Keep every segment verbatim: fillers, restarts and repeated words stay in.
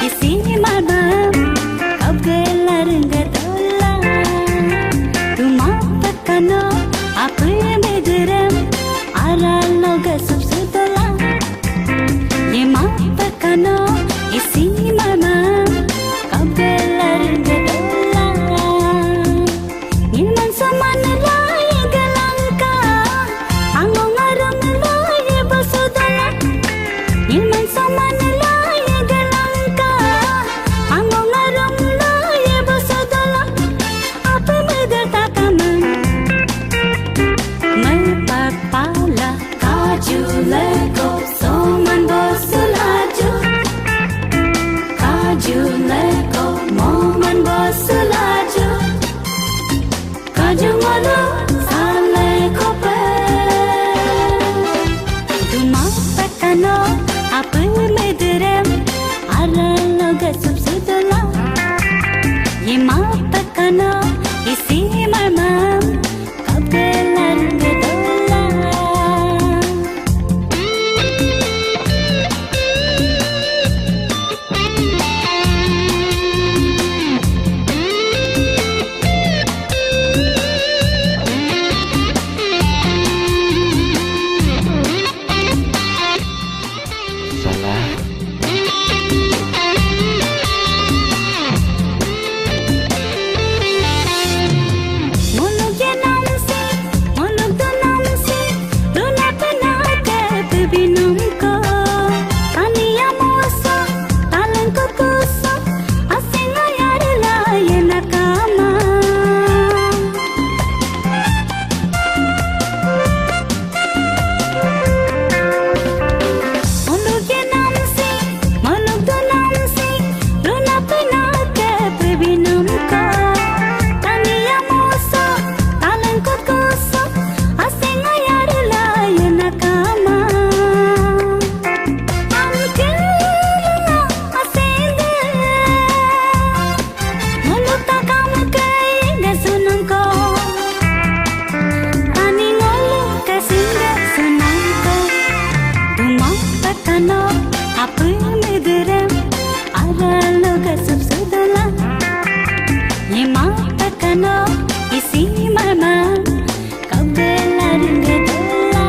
Isi marmam, kabge larung getola. Duma pekano, ape mederem, aralo gesup sudola. Yema pekano, isi marmam, kabge larung getola. Ngilman soman lai gelangka, angong aram lai basudola. Ngilman soman lai gelangka, angong aram lai basudola. Ape meder takamang, mepak pala, kaju leko soman bosulaju. Kaju leko moman bosulaju. Kaju ngolu sale kope. Duma pekano, ape mederem, aralo gesup sudola. Yema pekano, isi marmam, kabge larung getola. Salah. Ngoluk yenamsi, ngoluk dunamsi, luna penake pebinumko. Tani yamoso, talengko kuso, asing ayarila yenakama. Ngoluk yenamsi, ngoluk dunamsi, luna penake pebinumko. Tani yamoso, talengko kuso, asing ayarila yenakama. Amke asende. Ngolu takam ke inge sunungko. Tani ngolu ke singge sunungko. Duma pekano, ape mederem, aralo gesup sudola. Yema pekano, isi marmam, kabge larung getola.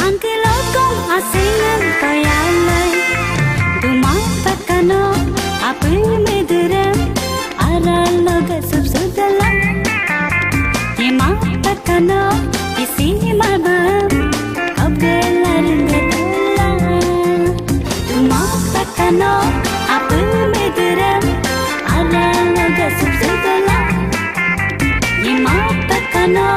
Angkelokong asengan kayalai. Duma pekano, ape mederem, aralo gesup sudola. Yema pekano, isi marmam, kabge larung getola. Duma pekano, ape mederem, aralo gesup sudola. Yema pekano,